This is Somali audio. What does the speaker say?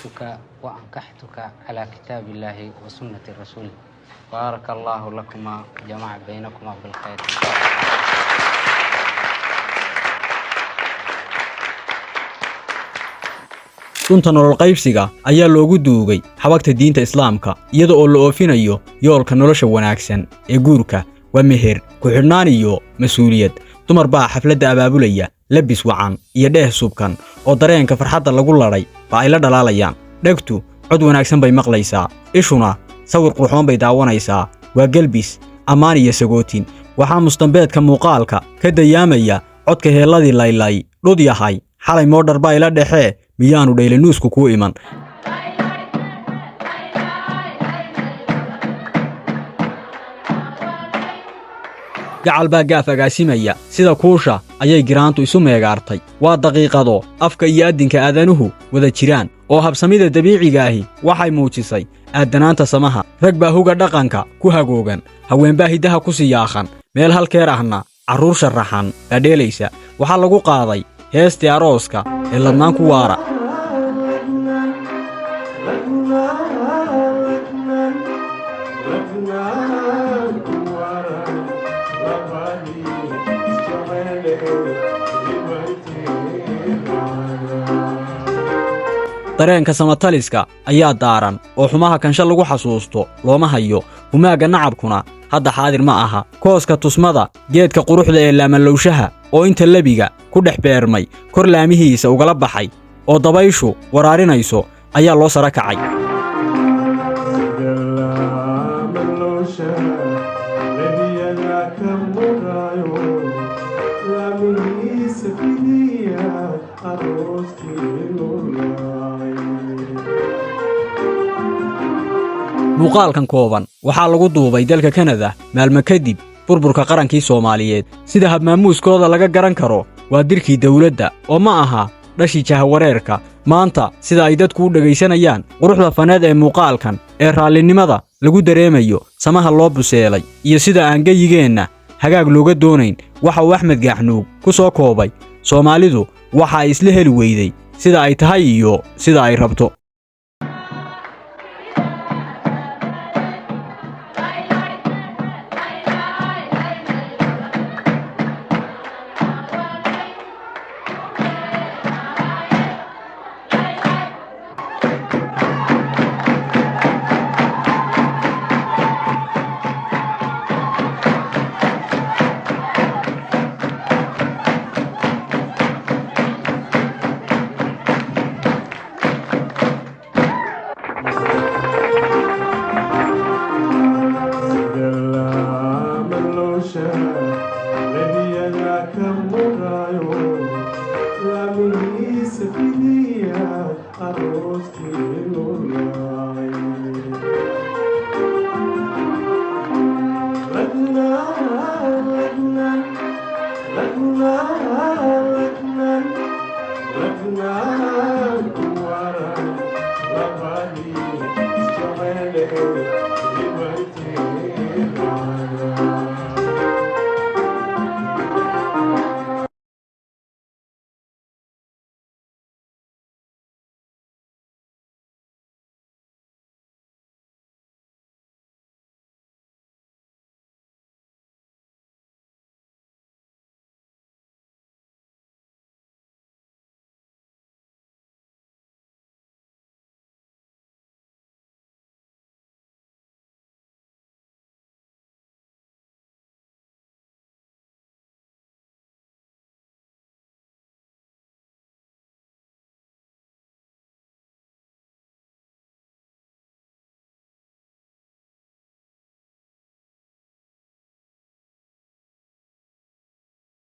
Zawajtuka wa ankaxtuka calaa kitaabi illaahi wa sunnati rasuulih. Baaraka allaahu lakuma jamaca baynakuma bilkhayr. Dunta nolol qaybsiga ayaa loogu duugay xabagta diinta Islaamka, iyada oo la oofinayo yoolka nolosha wanaagsan ee guurka waa meher, ku-xidhnaan iyo mas-uuliyad. Dumar baa xafladda abaabulaya, labis wacan iyo dheeh subkan oo dareenka farxadda lagu ladhay ba ay la dhalaalayaan. Dhegtu cod wanaagsan bay maqlaysaa, ishuna sawir qurxoon bay daawanaysaa. Waa gelbis, ammaan iyo sagootin. Waxaa mustambeedka muuqaalka ka dayaamaya codka heelladii laylay dhud yahay xalay moodhar baa ila dhexee miyaanu dhaylanuusku kuu iman. Gacal baa gaaf agaasimaya, sida kuusha ayay giraantu isu meegaartay. Waa daqiiqado afka iyo addinka aadanuhu wada jiraan oo habsamida dabiiciga ahi waxay muujisay aadanaanta samaha. Rag baa huga dhaqanka ku hagoogan, haweenbaa hiddaha ku siyaakhan, meel halkeer ahna carruur sharraxan baa dheelaysa. Waxaa lagu qaaday heestii arooska ee ladnaan ku waara. Dareenka samataliska ayaa daaran oo xumaha kansha lagu xasuusto looma hayo. Humaagga nacabkuna hadda xaadir ma aha. Kooska tusmada geedka quruxda ee laamalowshaha oo inta lebiga ku dhex beermay kor laamihiisa ugala baxay oo dabayshu waraarinayso ayaa loo sara kacay. Muuqaalkan kooban waxaa lagu duubay dalka Kanada maalmo kadib burburka qarankii Soomaaliyeed. Sida habmaamuuskooda laga garan karo, waa dirkii dawladda oo ma aha dhashii jahawareerka. Maanta sida ay dadku u dhegaysanayaan quruxda faneed ee muuqaalkan ee raallinimada lagu dareemayo, samaha loo buseelay iyo sida aan geyigeenna hagaag looga doonayn, waxa uu Axmed Gaaxnuug ku soo koobay: Soomaalidu waxa ay isla heli weyday sida ay tahay iyo sida ay rabto.